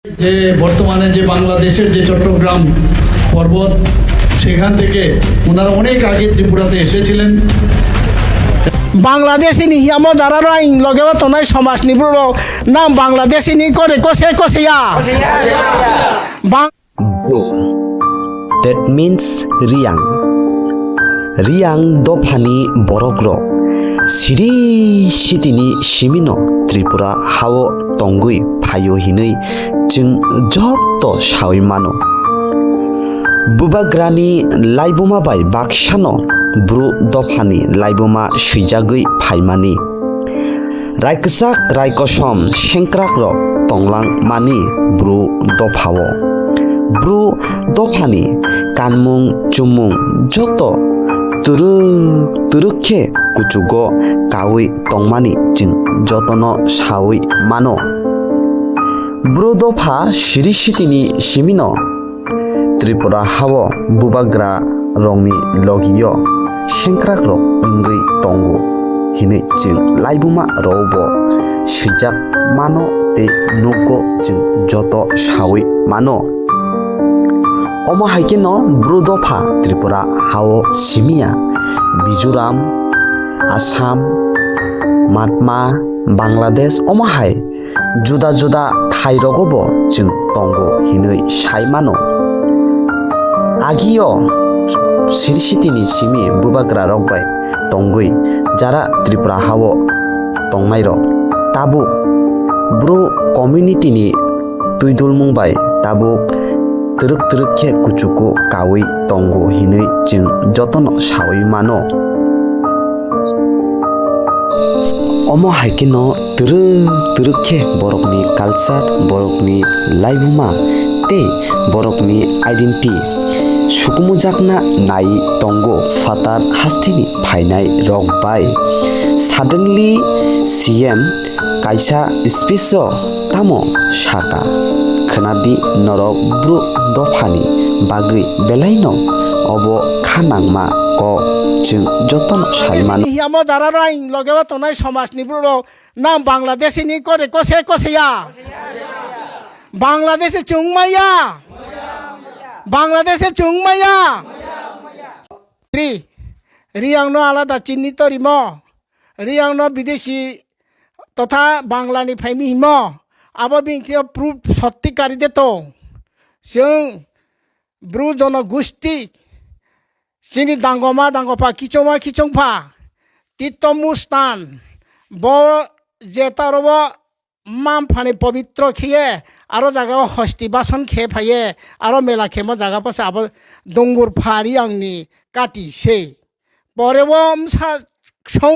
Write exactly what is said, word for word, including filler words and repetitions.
যে বর্তমানে যে বাংলাদেশের যে চট্টগ্রাম পর্বত, সেখান থেকে ওনারা অনেক আগে ত্রিপুরাতে এসেছিলেন। Bangladesh ni hiyamo jara rang loge o tongnai somaj ni borok nang Bangladesh ni kore kose kose ya. Bang- Bru. That means Riang. Riang dophani borokrok siri sitini simino Tripura hao tongwi phaio hinwi chwng joto sawi mano. Bubagrani laibuma bai baksano Bru dophani laibuma swijagwi phaimani. Rai kwchak, rai kosom sengkrakrok tonglang mani Bru dophao. Bru dophani kanmung chumung joto twrwk twrwk khe kuchugo kaui tongmani chwng jotono saui mano. Bru dopha siri sitini simino Tripura hao bubagra rokni logio sengkrakrok wngwi tongo hinwi chwng laibuma rogo swijak mano tei nugo chwng joto saui mano. Omo hai kheno Bru dopha Tripura hao simiya Mizoram, Assam, Matma, Bangladesh omo hai juda juda thai rogo bo chwng tongo hinwi sai mano. Agio siri sitini simi bubagra rok bai tongwi jara Tripura hao tongnai rok tabuk Bru community ni twi dulmung bai tabuk twrwk twrwk khe kuchuku kaui tongo hinwi chwng jotono saui mano. Omo hai kheno twrwk twrwk khe borokni culture, borokni laibuma tei borokni identity sukumujakna nai tongo phatar hasteni phainai rok bai. Suddenly C M kaisa speech o tamo saka, khwnadi norok Bru dophani bagwi belaino obo kha nangma kok chwng jotono sai mano. Hiyamo jara rang loge o tongnai somajni borok nang Bangladesh ni kore kose kose ya. Bangladesh chwng maya. Bangladesh chwng maya. Ri, Riang no alada chinni torimo. Riang no bidesi totha Bangla ni phaimi himo. Abo bini khe proof sotti kari de tong. Chwng Bru jono gusti chini dangoma dangopha kichoma kichongpha tito mustan bo je taro bo Mma mphani pobitro khiye aro jaga o hosti bason khe phaiye aro mela khemo jaga pose abo dungur phari angni kati se. Pore o msa song